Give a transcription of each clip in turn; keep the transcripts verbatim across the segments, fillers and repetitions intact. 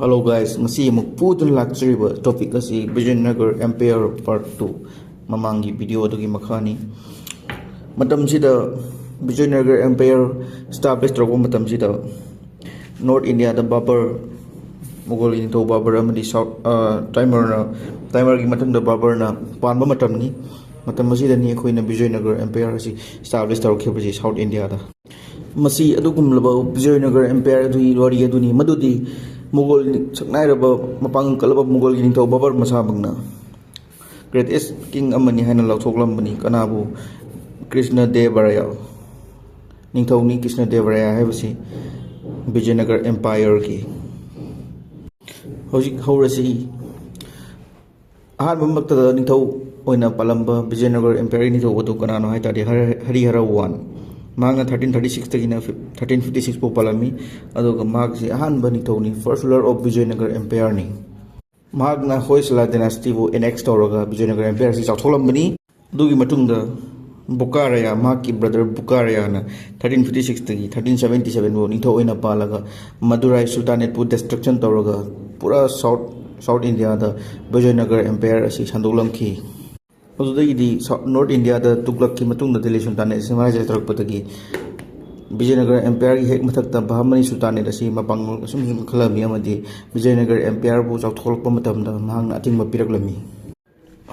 Hello guys, ꯉꯁꯤ ꯑꯃꯨꯛ ꯄꯨꯗꯨꯅ ꯂꯥꯛꯆꯔꯤꯕ topic ꯑꯁꯤ Vijayanagar Empire Part two, ꯃꯃꯥꯡꯒꯤ video ꯑꯗꯨꯒꯤ ꯃꯈꯥꯅꯤ꯫ ꯃꯇꯝꯁꯤꯗ Vijayanagar Empire establish ꯇꯧꯔꯛꯄ ꯃꯇꯝꯁꯤꯗ North India ꯗ ꯕꯥꯕꯔ, ꯃꯨꯒꯜꯒꯤ ꯅꯤꯡꯊꯧ ꯕꯥꯕꯔ ꯑꯃꯗꯤ South, ꯑ, ꯇꯥꯏꯃꯔꯅ, ꯇꯥꯏꯃꯔꯒꯤ ꯃꯊꯪꯗ ꯕꯥꯕꯔꯅ ꯄꯥꯟꯕ ꯃꯇꯝꯅꯤ꯫ ꯃꯇꯝ ꯑꯁꯤꯗꯅꯤ ꯑꯩꯈꯣꯏꯅ Vijayanagar Empire ꯑꯁꯤ establish ꯇꯧꯔꯛꯈꯤꯕꯁꯤ South India ꯗ꯫ ꯃꯁꯤ ꯑꯗꯨꯒꯨꯝꯂꯕ Vijayanagar Empire ꯑꯗꯨꯒꯤ ꯋꯥꯔꯤ ꯑꯗꯨꯅꯤ, ꯃꯗꯨꯗꯤ ꯃꯨꯒꯜ, ꯁꯛꯅꯥꯏꯔꯕ, ꯃꯄꯥꯡꯒꯜ ꯀꯜꯂꯕ ꯃꯨꯒꯜꯒꯤ ꯅꯤꯡꯊꯧ ꯕꯥꯕꯔ ꯃꯁꯥꯃꯛꯅ greatest king ꯑꯃꯅꯤ ꯍꯥꯏꯅ ꯂꯥꯎꯊꯣꯛꯂꯝꯕꯅꯤ꯫ ꯀꯅꯥꯕꯨ? ꯀ꯭ꯔꯤꯁꯅ ꯗꯦꯕ ꯔꯥꯌ, ꯅꯤꯡꯊꯧꯅꯤ ꯀ꯭ꯔꯤꯁꯅ ꯗꯦꯕ ꯔꯥꯌ ꯍꯥꯏꯕꯁꯤ Vijayanagar Empire ꯒꯤ꯫ ꯍꯧꯖꯤꯛ ꯍꯧꯔꯁꯤ꯫ ꯑꯍꯥꯟꯕꯃꯛꯇꯗ ꯅꯤꯡꯊꯧ ꯑꯣꯏꯅ ꯄꯥꯜꯂꯝꯕ Vijayanagar Empire ꯒꯤ ꯅꯤꯡꯊꯧ ꯑꯗꯨ ꯀꯅꯥꯅꯣ ꯍꯥꯏ ꯇꯥꯔꯗꯤ ꯍꯔ-, ꯍꯔꯤꯍꯔ ꯋꯥꯟ꯫ ꯃꯍꯥꯛꯅ thirteen thirty six ꯇꯒꯤꯅ ꯐꯤꯐ-, thirteen fifty six ꯐꯥꯎ ꯄꯥꯜꯂꯝꯃꯤ꯫ ꯑꯗꯨꯒ ꯃꯍꯥꯛꯁꯤ ꯑꯍꯥꯟꯕ ꯅꯤꯡꯊꯧꯅꯤ, first ruler of Vijayanagar Empire ꯅꯤ꯫ ꯃꯍꯥꯛꯅ Hoysala dynasty ꯕꯨ annex ꯇꯧꯔꯒ Vijayanagar Empire ꯑꯁꯤ ꯆꯥꯎꯊꯣꯛꯂꯝꯕꯅꯤ꯫ ꯑꯗꯨꯒꯤ ꯃꯇꯨꯡꯗ ꯕꯨꯀꯥꯔꯥꯌꯥ, ꯃꯍꯥꯛꯀꯤ brother ꯕꯨꯀꯥꯔꯥꯌꯥꯅ thirteen fifty six ꯇꯒꯤ thirteen seventy seven ꯐꯥꯎ ꯅꯤꯡꯊꯧ ꯑꯣꯏꯅ ꯄꯥꯜꯂꯒ ꯃꯗꯨꯔꯥꯏ ꯁꯨꯜꯇꯥꯅꯦꯠꯄꯨ destruction ꯇꯧꯔꯒ ꯄꯨꯔꯥ South, South India ꯗ Vijayanagar Empire ꯑꯁꯤ ꯁꯟꯗꯣꯛꯂꯝꯈꯤ꯫ ꯑꯗꯨꯗꯒꯤꯗꯤ South, North India ꯗ ꯇꯨꯒ꯭ꯂꯛꯀꯤ ꯃꯇꯨꯡꯗ ꯗꯦꯜꯂꯤ ꯁꯨꯜꯇꯥꯅꯦꯠ ꯑꯁꯤ ꯃꯔꯥꯏ ꯆꯥꯏꯊꯔꯛꯄꯗꯒꯤ Vijayanagar Empire ꯒꯤ ꯍꯦꯛ ꯃꯊꯛꯇ ꯕꯍꯃꯅꯤ ꯁꯨꯜꯇꯥꯅꯦꯠ ꯑꯁꯤ ꯃꯄꯥꯡꯒꯜ ꯑꯁꯨꯝ ꯁꯨꯝ ꯀꯟꯈꯠꯂꯝꯃꯤ ꯑꯃꯗꯤ Vijayanagar Empire ꯕꯨ ꯆꯥꯎꯊꯣꯛꯂꯛꯄ ꯃꯇꯝꯗ ꯃꯍꯥꯛꯅ ꯑꯊꯤꯡꯕ ꯄꯤꯔꯛꯂꯝꯃꯤ꯫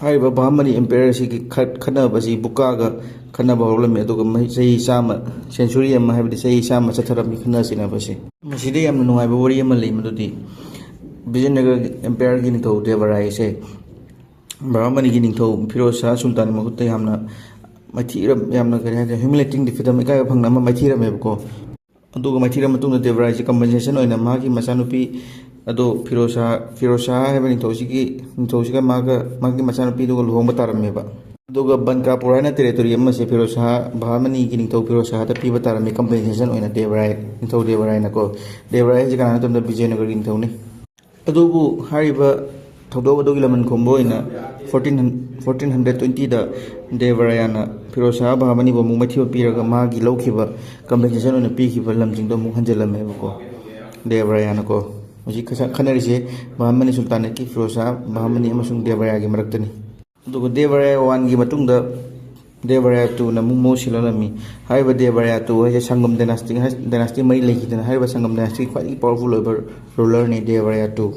ꯍꯥꯏꯔꯤꯕ ꯕꯍꯃꯅꯤ Empire ꯑꯁꯤꯒꯤ ꯈꯠ-, ꯈꯠꯅꯕ ꯑꯁꯤ ꯕꯨꯀꯥꯒ ꯈꯠꯅꯕ ꯍꯧꯔꯛꯂꯝꯃꯤ, ꯑꯗꯨꯒ ꯃꯍꯩ-, ꯆꯍꯤ ꯆꯥꯝꯃ, century ꯑꯃ, ꯍꯥꯏꯕꯗꯤ ꯆꯍꯤ ꯆꯥꯝꯃ ꯆꯠꯊꯔꯝꯃꯤ ꯈꯠꯅ ꯆꯩꯅꯕ ꯑꯁꯤ꯫ ꯃꯁꯤꯗ ꯌꯥꯝꯅ ꯅꯨꯡꯉꯥꯏꯕ ꯋꯥꯔꯤ ꯑꯃ ꯂꯩ, ꯃꯗꯨꯗꯤ Vijayanagar Empire ꯒꯤ ꯅꯤꯡꯊꯧ ꯗꯦꯕ ꯔꯥꯏ ꯑꯁꯦ ꯕꯍꯃꯅꯤꯒꯤ ꯅꯤꯡꯊꯧ ꯐꯤꯔꯣꯖ ꯁꯥꯍ ꯁꯨꯜꯇꯥꯟꯒꯤ ꯃꯈꯨꯠꯇ ꯌꯥꯝꯅ ꯃꯥꯏꯊꯤꯔꯝ-, ꯌꯥꯝꯅ, ꯀꯔꯤ ꯍꯥꯏꯇꯥꯔꯦ, humiliating defeat ꯑꯃ, ꯏꯀꯥꯏꯕ ꯐꯪꯅ ꯑꯃ ꯃꯥꯏꯊꯤꯔꯝꯃꯦꯕꯀꯣ꯫ ꯑꯗꯨꯒ ꯃꯥꯏꯊꯤꯔ ꯃꯇꯨꯡꯗ ꯗꯦꯕ ꯔꯥꯏꯁꯦ compensation ꯑꯣꯏꯅ ꯃꯥꯒꯤ ꯃꯆꯥꯅꯨꯄꯤ ꯑꯗꯣ ꯐꯤꯔꯣꯖ ꯁꯥꯍ, ꯐꯤꯔꯣꯖ ꯁꯥꯍ ꯍꯥꯏꯕ ꯅꯤꯡꯊꯧꯁꯤꯒꯤ, ꯅꯤꯡꯊꯧꯁꯤꯒ ꯃꯥꯒ, ꯃꯥꯒꯤ ꯃꯆꯥꯅꯨꯄꯤꯗꯨꯒ ꯂꯨꯍꯣꯡꯕ ꯇꯥꯔꯝꯃꯦꯕ꯫ ꯑꯗꯨꯒ ꯕꯟꯀꯥꯄꯨꯔ ꯍꯥꯏꯅ territory ꯑꯃꯁꯦ ꯐꯤꯔꯣꯖ ꯁꯥꯍ, ꯕꯍꯃꯅꯤꯒꯤ ꯅꯤꯡꯊꯧ ꯐꯤꯔꯣꯖ ꯁꯥꯍꯗ ꯄꯤꯕ ꯇꯥꯔꯝꯃꯤ compensation ꯑꯣꯏꯅ ꯗꯦꯕ ꯔꯥꯏ, ꯅꯤꯡꯊꯧ ꯗꯦꯕ ꯔꯥꯏꯅꯀꯣ꯫ ꯗꯦꯕ ꯔꯥꯏ ꯍꯥꯏꯁꯦ ꯀꯅꯥꯅꯣ ꯍꯥꯏ ꯃꯇꯝꯗ ꯕꯤꯖꯌꯅꯒꯔꯒꯤ ꯅꯤꯡꯊꯧꯅꯤ꯫ ꯑꯗꯨꯕꯨ ꯍꯥꯏꯔꯤꯕ ꯊꯧꯗꯣꯛ ꯑꯗꯨꯒꯤ ꯂꯃꯟ ꯈꯨꯝꯕ ꯑꯣꯏꯅ fourteen, fourteen hundred twenty ꯗ ꯗꯦꯕ ꯔꯥꯌꯥꯅ ꯐꯤꯔꯣꯖ ꯁꯥꯍ ꯕꯍꯃꯅꯤꯕꯨ ꯑꯃꯨꯛ ꯃꯥꯏꯊꯤꯕ ꯄꯤꯔꯒ ꯃꯥꯒꯤ ꯂꯧꯈꯤꯕ compensation ꯑꯣꯏꯅ ꯄꯤꯈꯤꯕ ꯂꯝꯁꯤꯡꯗꯣ ꯑꯃꯨꯛ ꯍꯟꯖꯤꯜꯂꯝꯃꯦꯕꯀꯣ, ꯗꯦꯕ ꯔꯥꯌꯥꯅꯀꯣ꯫ ꯍꯧꯖꯤꯛ ꯈꯠꯅꯔꯤꯁꯦ ꯃꯍꯥꯃꯅꯤ ꯁꯨꯜꯇꯥꯅꯦꯠꯀꯤ ꯐꯤꯔꯣꯖ ꯁꯥꯍ ꯃꯍꯥꯃꯅꯤ ꯑꯃꯁꯨꯡ ꯗꯦꯕ ꯔꯥꯌꯥꯒꯤ ꯃꯔꯛꯇꯅꯤ꯫ ꯑꯗꯨꯒ ꯗꯦꯕ ꯔꯥꯌꯥ ꯋꯥꯟꯒꯤ ꯃꯇꯨꯡꯗ ꯗꯦꯕ ꯔꯥꯌꯥ ꯇꯨꯅ ꯑꯃꯨꯛ ꯃꯍꯨꯠ ꯁꯤꯜꯍꯜꯂꯝꯃꯤ꯫ ꯍꯥꯏꯔꯤꯕ ꯗꯦꯕ ꯔꯥꯌꯥ ꯇꯨ ꯍꯥꯏꯁꯦ ꯁꯪꯒꯝ ꯗꯥꯏꯅꯥꯁꯇꯤ, ꯗꯥꯏꯅꯥꯁꯇꯤ ꯃꯔꯤ ꯂꯩꯈꯤꯗꯅ, ꯍꯥꯏꯔꯤꯕ ꯁꯪꯒꯝ ꯗꯥꯏꯅꯥꯁꯇꯤꯒꯤ ꯈ꯭ꯋꯥꯏꯗꯒꯤ ꯄꯋꯥꯔꯐꯨꯜ ꯑꯣꯏꯕ ꯔꯨꯂꯔꯅꯤ ꯗꯦꯕ ꯔꯥꯌꯥ ꯇꯨ꯫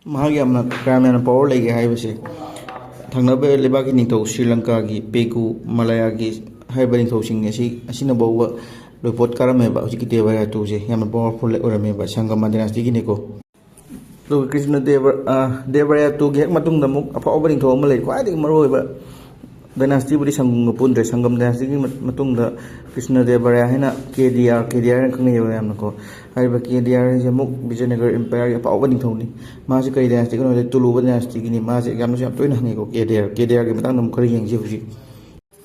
ꯃꯍꯥꯛ ꯌꯥꯝꯅ, ꯀꯌꯥꯝ ꯌꯥꯝꯅ ꯄꯋꯥꯔ ꯂꯩꯒꯦ ꯍꯥꯏꯕꯁꯦ, ꯊꯪꯅꯕ ꯂꯩꯕꯥꯛꯀꯤ ꯅꯤꯡꯊꯧ ꯁ꯭ꯔꯤ ꯂꯪꯀꯥꯒꯤ ꯄꯦꯒꯨ ꯃꯂꯥꯌꯥꯒꯤ ꯍꯥꯏꯔꯤꯕ ꯅꯤꯡꯊꯧꯁꯤꯡ ꯑꯁꯤ, ꯑꯁꯤꯅ ꯐꯥꯎꯕ ꯂꯣꯏꯄꯣꯠ ꯀꯥꯔꯝꯃꯦꯕ꯫ ꯍꯧꯖꯤꯛꯀꯤ ꯗꯦꯕ ꯔꯥꯌꯥ ꯇꯨꯁꯦ ꯌꯥꯝꯅ ꯄꯋꯥꯔꯐꯨꯜ ꯑꯣꯏꯔꯝꯃꯦꯕ, ꯁꯪꯒꯝ ꯗꯥꯏꯅꯥꯁꯇꯤꯒꯤꯅꯤꯀꯣ꯫ ꯑꯗꯨꯒ ꯀ꯭ꯔꯤꯁꯅ ꯗꯦꯕ, ꯑ, ꯗꯦꯕ ꯔꯥꯌꯥ ꯇꯨꯒꯤ ꯍꯦꯛ ꯃꯇꯨꯡꯗ ꯑꯃꯨꯛ ꯑꯐꯥꯎꯕ ꯅꯤꯡꯊꯧ ꯑꯃ ꯂꯩ, ꯈ꯭ꯋꯥꯏꯗꯒꯤ ꯃꯔꯨꯑꯣꯏꯕ, ꯗꯥꯏꯅꯥꯁꯇꯤꯕꯨꯗꯤ ꯁꯪꯒꯝꯒ ꯄꯨꯟꯗ꯭ꯔꯦ, ꯁꯪꯒꯝ ꯗꯥꯏꯅꯥꯁꯇꯤꯒꯤ ꯃꯠ-, ꯃꯇꯨꯡꯗ ꯀ꯭ꯔꯤꯁꯅ ꯗꯦꯕ ꯔꯥꯌꯥ ꯍꯥꯏꯅ, ꯀꯦ ꯗꯤ ꯑꯥꯔ, ꯀꯦ ꯗꯤ ꯑꯥꯔ ꯍꯥꯏꯅ ꯈꯪꯅꯩꯌꯦꯕ ꯌꯥꯝꯅꯀꯣ꯫ ꯍꯥꯏꯔꯤꯕ ꯀꯦ ꯗꯤ ꯑꯥꯔ ꯍꯥꯏꯁꯦ ꯑꯃꯨꯛ ꯕꯤꯖꯌꯅꯒꯔ ꯑꯦꯝꯄꯥꯌꯔꯒꯤ ꯑꯐꯥꯎꯕ ꯅꯤꯡꯊꯧꯅꯤ꯫ ꯃꯥꯁꯦ ꯀꯔꯤ ꯗꯥꯏꯅꯥꯁꯇꯤꯒꯤꯅꯣ ꯍꯥꯏꯗꯤ ꯇꯨꯂꯨꯕ ꯗꯥꯏꯅꯥꯁꯇꯤꯒꯤꯅꯤ꯫ ꯃꯥꯁꯦ ꯑꯦꯛꯖꯥꯝꯗꯁꯨ ꯌꯥꯝ ꯇꯣꯏꯅ ꯍꯪꯉꯦꯀꯣ, ꯀꯦ ꯗꯤ ꯑꯥꯔ, ꯀꯦ ꯗꯤ ꯑꯥꯔꯒꯤ ꯃꯇꯥꯡꯗ ꯑꯃꯨꯛ ꯈꯔ ꯌꯦꯡꯁꯤ ꯍꯧꯖꯤꯛ꯫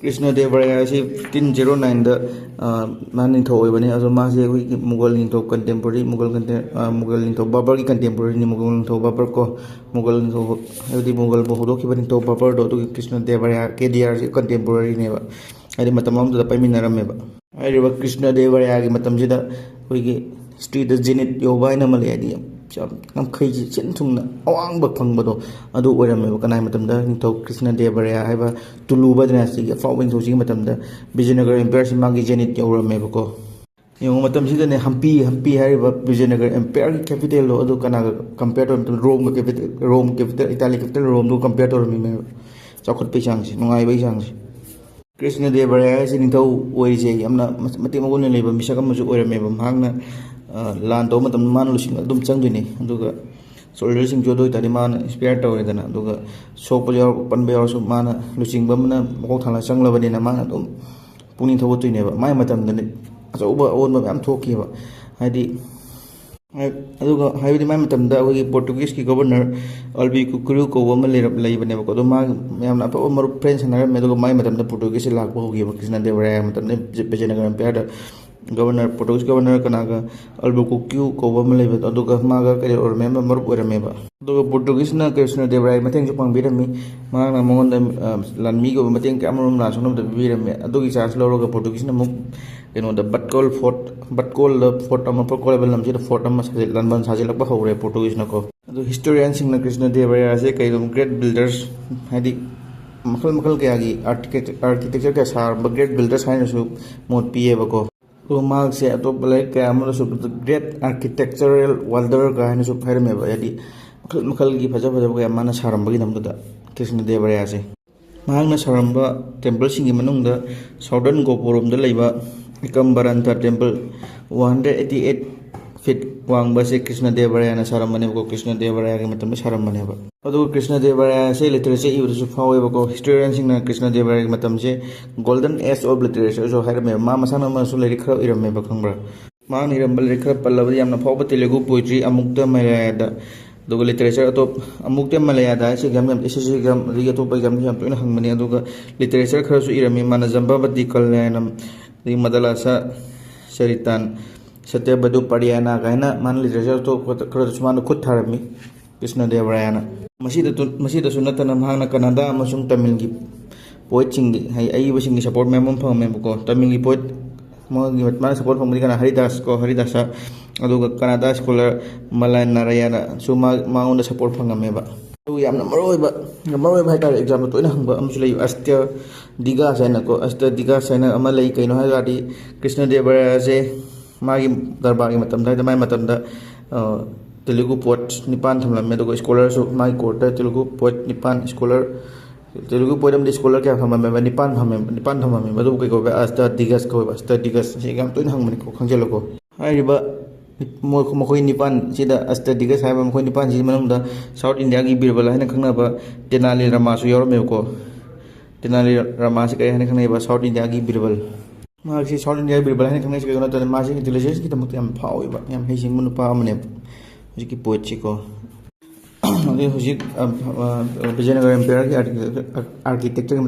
ꯀ꯭ꯔꯤꯁꯅ ꯗꯦꯕ ꯔꯥꯌꯥ ꯑꯁꯤ ꯐꯤꯐꯇꯤꯟ ꯖꯦꯔꯣ ꯅꯥꯏꯟꯗ, ꯑ, ꯃꯥ ꯅꯤꯡꯊꯧ ꯑꯣꯏꯕꯅꯤ꯫ ꯑꯗꯣ ꯃꯥꯁꯦ ꯑꯩꯈꯣꯏꯒꯤ ꯃꯨꯒꯜ ꯅꯤꯡꯊꯧ ꯀꯟꯇꯦꯝꯄꯣꯔꯔꯤ, ꯃꯨꯒꯜ ꯀꯟꯇꯦ-, ꯑ, ꯃꯨꯒꯜ ꯅꯤꯡꯊꯧ ꯕꯥꯕꯔꯒꯤ ꯀꯟꯇꯦꯝꯄꯣꯔꯔꯤꯅꯤ꯫ ꯃꯨꯒꯜ ꯅꯤꯡꯊꯧ ꯕꯥꯕꯔ ꯀꯣ, ꯃꯨꯒꯜ ꯅꯤꯡꯊꯧ, ꯍꯥꯏꯕꯗꯤ ꯃꯨꯒꯜꯕꯨ ꯍꯧꯗꯣꯛꯈꯤꯕ ꯅꯤꯡꯊꯧ ꯕꯥꯕꯔꯗꯣ, ꯑꯗꯨꯒꯤ ꯀ꯭ꯔꯤꯁꯅ ꯗꯦꯕ ꯔꯥꯌꯥ, ꯀꯦ ꯗꯤ ꯑꯥꯔꯁꯤ ꯀꯟꯇꯦꯝꯄꯣꯔꯔꯤꯅꯦꯕ꯫ ꯍꯥꯏꯗꯤ ꯃꯇꯝ ꯑꯃꯗꯨꯗ ꯄꯥꯏꯃꯤꯟꯅꯔꯝꯃꯦꯕ꯫ ꯍꯥꯏꯔꯤꯕ ꯀ꯭ꯔꯤꯁꯅ ꯗꯦꯕ ꯔꯥꯌꯥꯒꯤ ꯃꯇꯝꯁꯤꯗ ꯑꯩꯈꯣꯏꯒꯤ ꯍꯤꯁꯇ꯭ꯔꯤꯗ ꯖꯦꯅꯤꯠ ꯌꯧꯕ ꯍꯥꯏꯅ ꯑꯃ ꯂꯩ, ꯍꯥꯏꯗꯤ ꯌꯥꯝ ꯉꯝꯈꯩꯁꯦ ꯁꯤꯟ ꯊꯨꯡꯅ ꯑꯋꯥꯡꯕ ꯐꯪꯕꯗꯣ ꯑꯗꯨ ꯑꯣꯏꯔꯝꯃꯦꯕ꯫ ꯀꯅꯥꯒꯤ ꯃꯇꯝꯗ? ꯅꯤꯡꯊꯧ ꯀ꯭ꯔꯤꯁꯅ ꯗꯦꯕ ꯔꯥꯌꯥ ꯍꯥꯏꯕ ꯇꯨꯂꯨꯕ ꯗꯥꯏꯅꯥꯁꯇꯤꯒꯤ ꯑꯐꯥꯎꯕ ꯅꯤꯡꯊꯧꯁꯤꯒꯤ ꯃꯇꯝꯗ ꯕꯤꯖꯌꯅꯒꯔ ꯑꯦꯝꯄꯥꯌꯔꯁꯤ ꯃꯥꯒꯤ ꯖꯦꯅꯤꯠ ꯌꯧꯔꯝꯃꯦꯕꯀꯣ꯫ ꯌꯦꯡꯉꯨ, ꯃꯇꯝꯁꯤꯗꯅꯦ ꯍꯝꯄꯤ, ꯍꯝꯄꯤ ꯍꯥꯏꯔꯤꯕ ꯕꯤꯖꯌꯅꯒꯔ ꯑꯦꯝꯄꯥꯌꯔꯒꯤ ꯀꯦꯄꯤꯇꯦꯜꯗꯣ ꯑꯗꯨ ꯀꯅꯥꯒ ꯀꯝꯄꯤꯌꯔ ꯇꯧꯔꯝꯃꯤ? ꯔꯣꯝꯒ ꯀꯦꯄꯤꯇꯦꯜ, ꯔꯣꯝ ꯀꯦꯄꯤꯇꯦꯜ, ꯏꯇꯥꯂꯤ ꯀꯦꯄꯤꯇꯦꯜ ꯔꯣꯝꯗꯨꯒ ꯀꯝꯄꯤꯌꯔ ꯇꯧꯔꯝꯃꯤꯅꯦꯕ, ꯆꯥꯎꯈꯠꯄꯒꯤ ꯆꯥꯡꯁꯦ, ꯅꯨꯡꯉꯥꯏꯕꯒꯤ ꯆꯥꯡꯁꯦ꯫ ꯀ꯭ꯔꯤꯁꯅ ꯗꯦꯕ ꯔꯥꯌꯥ ꯍꯥꯏꯁꯦ ꯅꯤꯡꯊꯧ ꯑꯣꯏꯔꯤꯁꯦ ꯌꯥꯝꯅ ꯃꯇꯤꯛ ꯃꯒꯨꯟ ꯂꯩꯕ ꯃꯤꯁꯛ ꯑꯃꯁꯨ ꯑꯣꯏꯔꯝꯃꯦꯕ꯫ ꯃꯍꯥꯛꯅ, ꯑ, ꯂꯥꯟ ꯇꯧꯕ ꯃꯇꯝꯗ ꯃꯥꯅ ꯂꯨꯆꯤꯡꯕ ꯑꯗꯨꯝ ꯆꯪꯗꯣꯏꯅꯤ꯫ ꯑꯗꯨꯒ ꯁꯣꯜꯖꯔꯁꯤꯡꯁꯨ ꯑꯗꯨ ꯑꯣꯏꯇꯥꯔꯗꯤ ꯃꯥꯅ ꯏꯟꯁꯄꯤꯌꯔ ꯇꯧꯔꯦꯗꯅ꯫ ꯑꯗꯨꯒ ꯁꯣꯛꯄ ꯌꯥꯎꯔꯛꯄ, ꯄꯟꯕ ꯌꯥꯎꯔꯁꯨ ꯃꯥꯅ ꯂꯨꯆꯤꯡꯕ ꯑꯃꯅ ꯃꯀꯣꯛ ꯊꯥꯡꯒꯠꯂ ꯆꯪꯂꯕꯅꯤꯅ ꯃꯥꯅ ꯑꯗꯨꯝ ꯄꯨꯛꯅꯤꯡ ꯊꯧꯒꯠꯇꯣꯏꯅꯦꯕ꯫ ꯃꯥꯏ ꯃꯇꯝꯗꯅꯤ ꯑꯆꯧꯕ ꯑꯑꯣꯟꯕ ꯃꯌꯥꯝ ꯊꯣꯛꯈꯤꯕ꯫ ꯍꯥꯏꯗꯤ, ꯑꯗꯨꯒ ꯍꯥꯏꯕꯗꯤ ꯃꯥꯏ ꯃꯇꯝꯗ ꯑꯩꯈꯣꯏꯒꯤ ꯄꯣꯔꯇꯨꯒꯤꯁꯀꯤ ꯒꯣꯕꯔꯅꯔ ꯑꯜꯕꯤ ꯀꯨꯀꯨꯔꯨ ꯀꯧꯕ ꯑꯃ ꯂꯩꯔꯝ-, ꯂꯩꯕꯅꯦꯕꯀꯣ꯫ ꯑꯗꯣ ꯃꯥꯒꯤ ꯃꯌꯥꯝꯅ ꯑꯐꯕ ꯃꯔꯨꯞ, ꯐ꯭ꯔꯦꯟ ꯁꯥꯟꯅꯔꯝꯃꯦ꯫ ꯑꯗꯨꯒ ꯃꯥꯏ ꯃꯇꯝꯗ ꯄꯣꯔꯇꯨꯒꯤꯁꯁꯦ ꯂꯥꯛꯄ ꯍꯧꯈꯤꯕ, ꯀ꯭ꯔꯤꯁꯅ ꯗꯦꯕ ꯔꯥꯌꯥ ꯃꯇꯝꯗ ꯕꯤꯖꯌꯅꯒꯔ ꯑꯦꯝꯄꯥꯌꯔꯗ꯫ ꯒꯕꯔꯅꯔ, ꯄꯣꯔꯇꯨꯒꯤꯁ ꯒꯕꯔꯅꯔ ꯀꯅꯥꯒ, ꯑꯜꯕꯨꯀꯨꯀ꯭ꯌꯨ ꯀꯧꯕ ꯑꯃ ꯂꯩꯕ, ꯑꯗꯨꯒ ꯃꯥꯒ ꯀꯩꯗꯧꯔꯝꯃꯦ, ꯃꯔꯨꯞ ꯑꯣꯏꯔꯝꯃꯦꯕ꯫ ꯑꯗꯨꯒ ꯄꯣꯔꯇꯨꯒꯤꯁꯅ ꯀ꯭ꯔꯤꯁꯅ ꯗꯦꯕ ꯔꯥꯌ ꯃꯇꯦꯡꯁꯨ ꯄꯥꯡꯕꯤꯔꯝꯃꯤ꯫ ꯃꯍꯥꯛꯅ ꯃꯉꯣꯟꯗ, ꯑ, ꯂꯥꯟꯃꯤꯒꯤ ꯑꯣꯏꯕ ꯃꯇꯦꯡ ꯀꯌꯥ ꯑꯃꯔꯣꯝ ꯂꯥꯟ ꯁꯣꯛꯅꯕꯗ ꯄꯤꯕꯤꯔꯝꯃꯤ꯫ ꯑꯗꯨꯒꯤ ꯆꯥꯟꯁ ꯂꯧꯔꯒ ꯄꯣꯔꯇꯨꯒꯤꯁꯅ ꯑꯃꯨꯛ ꯀꯩꯅꯣꯗ ꯕꯠꯀꯣꯜ ꯐꯣꯔꯠ, ꯕꯠꯀꯣꯜꯗ ꯐꯣꯔꯠ ꯑꯃ, ꯕꯠꯀꯣꯜ ꯍꯥꯏꯕ ꯂꯝꯁꯤꯗ ꯐꯣꯔꯠ ꯑꯃ ꯁꯥꯖꯤꯜ-, ꯂꯥꯟꯕꯟ ꯁꯥꯖꯤꯜꯂꯛꯄ ꯍꯧꯔꯦ ꯄꯣꯔꯇꯨꯒꯤꯁꯅꯀꯣ꯫ ꯑꯗꯨ ꯍꯤꯁꯇꯣꯔꯤꯌꯥꯟꯁꯤꯡꯅ ꯀ꯭ꯔꯤꯁꯅ ꯗꯦꯕ ꯔꯥꯌꯥꯁꯦ ꯀꯩꯒꯨꯝꯕ ꯒ꯭ꯔꯦꯠ ꯕꯤꯜꯗꯔꯁ, ꯍꯥꯏꯗꯤ ꯃꯈꯜ ꯃꯈꯜ ꯀꯌꯥꯒꯤ ꯑꯥꯔꯀꯤꯇꯦꯛꯆꯔ ꯀꯌꯥ ꯁꯥꯔꯝꯕ ꯒ꯭ꯔꯦꯠ ꯕꯤꯜꯗꯔꯁ ꯍꯥꯏꯅꯁꯨ ꯃꯣꯠ ꯄꯤꯌꯦꯕꯀꯣ꯫ ꯑꯗꯨꯒ ꯃꯍꯥꯛꯁꯦ ꯑꯇꯣꯞꯄ ꯂꯥꯏꯔꯤꯛ ꯀꯌꯥ ꯑꯃꯗꯁꯨ ꯒ꯭ꯔꯦꯠ ꯑꯥꯔꯀꯤꯇꯦꯛꯆꯔꯦꯜ ꯋꯥꯜꯗꯔꯒ ꯍꯥꯏꯅꯁꯨ ꯍꯥꯏꯔꯝꯃꯦꯕ, ꯍꯥꯏꯗꯤ ꯃꯈꯜ ꯃꯈꯜꯒꯤ ꯐꯖ ꯐꯖꯕ ꯀꯌꯥ ꯃꯥꯅ ꯁꯥꯔꯝꯕꯒꯤꯗꯃꯛꯇꯗ ꯀ꯭ꯔꯤꯁꯅ ꯗꯦꯕ ꯔꯥꯌꯥꯁꯦ꯫ ꯃꯍꯥꯛꯅ ꯁꯥꯔꯝꯕ ꯇꯦꯝꯄꯜꯁꯤꯡꯒꯤ ꯃꯅꯨꯡꯗ ꯁꯥꯎꯗꯔꯟ ꯒꯣꯄꯨꯔ ꯔꯣꯝꯗ ꯂꯩꯕ Ekambaranatha temple, one hundred eighty eight feet ꯋꯥꯡꯕ ꯑꯁꯤ ꯀ꯭ꯔꯤꯁꯅ ꯗꯦꯕ ꯔꯥꯌꯥꯅ ꯁꯥꯔꯝꯕꯅꯦꯕꯀꯣ, ꯀ꯭ꯔꯤꯁꯅ ꯗꯦꯕ ꯔꯥꯌꯥꯒꯤ ꯃꯇꯝꯗ ꯁꯥꯔꯝꯕꯅꯦꯕ꯫ ꯑꯗꯨꯒ ꯀ꯭ꯔꯤꯁꯅ ꯗꯦꯕ ꯔꯥꯌꯥꯁꯦ ꯂꯤꯇꯔꯦꯆꯔ ꯏꯕꯗꯁꯨ ꯐꯥꯎꯋꯦꯕꯀꯣ꯫ ꯍꯤꯁꯇꯣꯔꯤꯌꯥꯟꯁꯤꯡꯅ ꯀ꯭ꯔꯤꯁꯅ ꯗꯦꯕ ꯔꯥꯌꯥꯒꯤ ꯃꯇꯝꯁꯦ ꯒꯣꯜꯗꯟ ꯑꯦꯖ ꯑꯣꯐ ꯂꯤꯇꯔꯦꯆꯔꯁꯨ ꯍꯥꯏꯔꯝꯃꯦꯕ꯫ ꯃꯥ ꯃꯁꯥꯅ ꯑꯃꯁꯨ ꯂꯥꯏꯔꯤꯛ ꯈꯔ ꯏꯔꯝꯃꯦꯕ, ꯈꯪꯕ꯭ꯔꯥ? ꯃꯍꯥꯛꯅ ꯏꯔꯝꯕ ꯂꯥꯏꯔꯤꯛ ꯈꯔ ꯄꯜꯂꯕꯗ ꯌꯥꯝꯅ ꯐꯥꯎꯕ ꯇꯦꯂꯨꯒꯨ ꯄꯣꯏꯇ꯭ꯔꯤ ꯑꯃꯨꯛꯇ ꯃꯂꯌꯥꯗ, ꯑꯗꯨꯒ ꯂꯤꯇꯔꯦꯆꯔ ꯑꯇꯣꯞ-, ꯑꯃꯨꯛꯇ ꯃꯂꯌꯥꯗ ꯍꯥꯏꯁꯦ ꯑꯦꯛꯖꯥꯝ ꯌꯥꯝ, ꯑꯦꯁ ꯑꯦꯁ ꯁꯤ ꯑꯦꯛꯖꯥꯝ ꯑꯗꯒꯤ ꯑꯇꯣꯞꯄ ꯑꯦꯛꯖꯥꯝꯁꯨ ꯌꯥꯝ ꯇꯣꯏꯅ ꯍꯪꯕꯅꯤ꯫ ꯑꯗꯨꯒ ꯂꯤꯇꯔꯦꯆꯔ ꯈꯔꯁꯨ ꯏꯔꯝꯃꯤ ꯃꯥꯅ, ꯖꯝꯕꯥꯕꯇꯤ ꯀꯜꯌꯥꯅꯝ, ꯑꯗꯒꯤ ꯃꯗꯂꯥꯁꯥ ꯆꯔꯤꯇꯥꯟ, ꯁꯇ꯭ꯌꯕꯗꯨ ꯄꯥꯔꯤꯌꯥꯅꯥ ꯀꯥꯏꯅ ꯃꯥꯅ ꯂꯤꯇꯔꯦꯆꯔ ꯑꯇꯣꯞꯄ ꯈꯔꯗꯁꯨ ꯃꯥꯅ ꯈꯨꯠ ꯊꯥꯔꯝꯃꯤ ꯀ꯭ꯔꯤꯁꯅ ꯗꯦꯕ ꯔꯥꯌꯥꯅ꯫ ꯃꯁꯤꯗ ꯇꯨ-, ꯃꯁꯤꯗꯁꯨ ꯅꯠꯇꯅ ꯃꯍꯥꯛꯅ ꯀꯅꯥꯗꯥ ꯑꯃꯁꯨꯡ ꯇꯥꯃꯤꯜꯒꯤ ꯄꯣꯏꯠꯁꯤꯡꯒꯤ, ꯍꯥꯏ-, ꯑꯏꯕꯁꯤꯡꯒꯤ ꯁꯄꯣꯔꯠ ꯃꯌꯥꯝ ꯑꯃ ꯐꯪꯉꯝꯃꯦꯕꯀꯣ꯫ ꯇꯥꯃꯤꯜꯒꯤ ꯄꯣꯏꯠ, ꯃꯥꯒꯤ, ꯃꯥꯅ ꯁꯄꯣꯔꯠ ꯐꯪꯕꯗꯤ ꯀꯅꯥ? ꯍꯔꯤꯗꯥꯁ ꯀꯣ, ꯍꯔꯤꯗꯥꯁ꯫ ꯑꯗꯨꯒ ꯀꯅꯥꯗꯥ ꯁ꯭ꯀꯣꯂꯔ ꯃꯂꯥꯏ ꯅꯥꯔꯥꯌꯥꯅꯁꯨ ꯃꯥ-, ꯃꯉꯣꯟꯗ ꯁꯄꯣꯔꯠ ꯐꯪꯉꯝꯃꯦꯕ꯫ ꯑꯗꯨꯒ ꯌꯥꯝꯅ ꯃꯔꯨ ꯑꯣꯏꯕ, ꯌꯥꯝ ꯃꯔꯨ ꯑꯣꯏꯕ ꯍꯥꯏꯇꯥꯔꯦ, ꯑꯦꯛꯖꯥꯝꯗ ꯇꯣꯏꯅ ꯍꯪꯕ ꯑꯃꯁꯨ ꯂꯩ, ꯑꯁꯇ꯭ꯌ ꯗꯤꯒꯥꯁ ꯍꯥꯏꯅꯀꯣ꯫ ꯑꯁꯇ꯭ꯌ ꯗꯤꯒꯥꯁ ꯍꯥꯏꯅ ꯑꯃ ꯂꯩ꯫ ꯀꯩꯅꯣ ꯍꯥꯏ ꯇꯥꯔꯗꯤ, ꯀ꯭ꯔꯤꯁꯅ ꯗꯦꯕ ꯔꯥꯌꯥꯁꯦ ꯃꯥꯒꯤ ꯗꯔꯕꯥꯔꯒꯤ ꯃꯇꯝꯗ ꯍꯥꯏꯗꯤ, ꯃꯥꯏ ꯃꯇꯝꯗ, ꯑ, ꯇꯦꯂꯨꯒꯨ ꯄꯣꯏꯠ ꯅꯤꯄꯥꯟ ꯊꯝꯂꯝꯃꯦ, ꯑꯗꯨꯒ ꯁ꯭ꯀꯣꯂꯔꯁꯨ ꯃꯥꯒꯤ ꯀꯣꯔꯠꯇ ꯇꯦꯂꯨꯒꯨ ꯄꯣꯏꯠ ꯅꯤꯄꯥꯟ, ꯁ꯭ꯀꯣꯂꯔ, ꯇꯦꯂꯨꯒꯨ ꯄꯣꯏꯠ ꯑꯃꯗꯤ ꯁ꯭ꯀꯣꯂꯔ ꯀꯌꯥ ꯊꯝꯃꯝꯃꯦꯕ? ꯅꯤꯄꯥꯟ ꯊꯝꯃꯦ, ꯅꯤꯄꯥꯟ ꯊꯝꯃꯝꯃꯦꯕ꯫ ꯑꯗꯨꯕꯨ ꯀꯩ ꯀꯧꯕ? ꯑꯁꯇ ꯗꯤꯒꯁ ꯀꯧꯋꯦꯕ, ꯑꯁꯇ ꯗꯤꯒꯁ꯫ ꯑꯁꯤ ꯌꯥꯝ ꯇꯣꯏꯅ ꯍꯪꯕꯅꯤꯀꯣ, ꯈꯪꯖꯤꯜꯂꯨꯀꯣ꯫ ꯍꯥꯏꯔꯤꯕ ꯃꯣꯏ-, ꯃꯈꯣꯏ ꯅꯤꯄꯥꯟꯁꯤꯗ, ꯑꯁꯇ ꯗꯤꯒꯁ ꯍꯥꯏꯕ ꯃꯈꯣꯏ ꯅꯤꯄꯥꯟꯁꯤꯒꯤ ꯃꯅꯨꯡꯗ ꯁꯥꯎꯠ ꯏꯟꯗꯤꯌꯥꯒꯤ ꯕꯤꯔꯕꯜ ꯍꯥꯏꯅ ꯈꯪꯅꯕ ꯇꯦꯅꯥꯂꯤ ꯔꯥꯃꯥꯁꯨ ꯌꯥꯎꯔꯝꯃꯦꯕꯀꯣ꯫ ꯇꯦꯅꯥꯂꯤ ꯔꯥꯃꯥꯁꯤ ꯀꯔꯤ ꯍꯥꯏꯅ ꯈꯪꯅꯩꯕ? ꯁꯥꯎꯠ ꯏꯟꯗꯤꯌꯥꯒꯤ ꯕꯤꯔꯕꯜ꯫ ꯃꯍꯥꯛꯁꯤ ꯁꯥꯎꯠ ꯏꯟꯗꯤꯌꯥꯒꯤ ꯕꯤꯔꯕꯜ ꯍꯥꯏꯅ ꯈꯪꯅꯩꯁꯤ ꯀꯩꯒꯤꯅꯣ ꯍꯥꯏ ꯇꯥꯔꯗꯤ, ꯃꯥꯁꯤ ꯏꯟꯇꯦꯂꯤꯖꯦꯟꯁꯀꯤꯗꯃꯛꯇ ꯌꯥꯝ ꯐꯥꯎꯋꯦꯕ, ꯌꯥꯝ ꯍꯩꯁꯤꯡꯕ ꯅꯨꯄꯥ ꯑꯃꯅꯦꯕ, ꯍꯧꯖꯤꯛꯀꯤ ꯄꯣꯏꯠꯁꯤꯀꯣ꯫ ꯑꯗꯩ ꯍꯧꯖꯤꯛ, ꯑ, ꯑ, ꯕꯤꯖꯌꯅꯒꯔ ꯑꯦꯝꯄꯥꯌꯔꯒꯤ ꯑꯥꯔꯀꯤꯇꯦꯛꯆꯔꯒꯤ